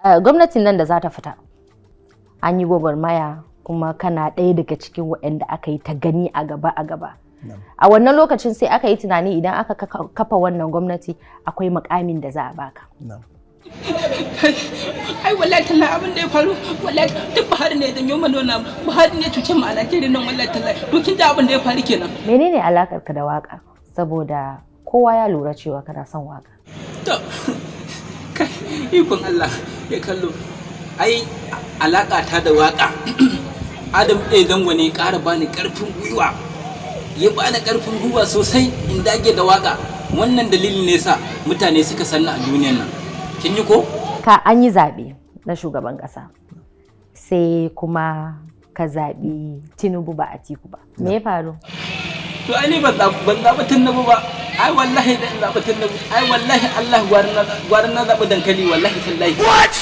Gwamnatin nan da za ta fita, an yi gwagwarmaya, kuma kana ɗaya daga cikin waɗanda aka yi ta gani a gaba a gaba. A wannan lokacin sai aka yi tunani, idan aka kafa wannan gwamnati, akwai mukamin da za a baka. Ai wallahi tallahi, abin da ya faru, wallahi duk Buhari ne ya janyo mana wannan. Buhari ne ya cuce mu a Najeriya nan, wallahi tallahi. To, kin ji abin da ya faru kenan. Menene alakar ka da waka? Saboda kowa ya lura cewa kana son waka. To kai, ikon Allah ya kallo. Ai alaka ta da waka, Adam A Zango ne ƙara bani ƙarfin gwiwa, ya bani ƙarfin gwiwa sosai in dage da waka. Wannan dalilin ne sa mutane suka sanni a duniyan nan, kin yi ko? Ka an yi zaɓe na shugaban ƙasa, sai kuma ka zaɓi Tinubu ba Atiku ba. Me ya faru? To ai ni ban zaɓi Tinubu ba. Ai wallahi da in zaɓi Tinubu, ai wallahi Allah gwarin na zaɓi dankali, wallahi tallahi. What?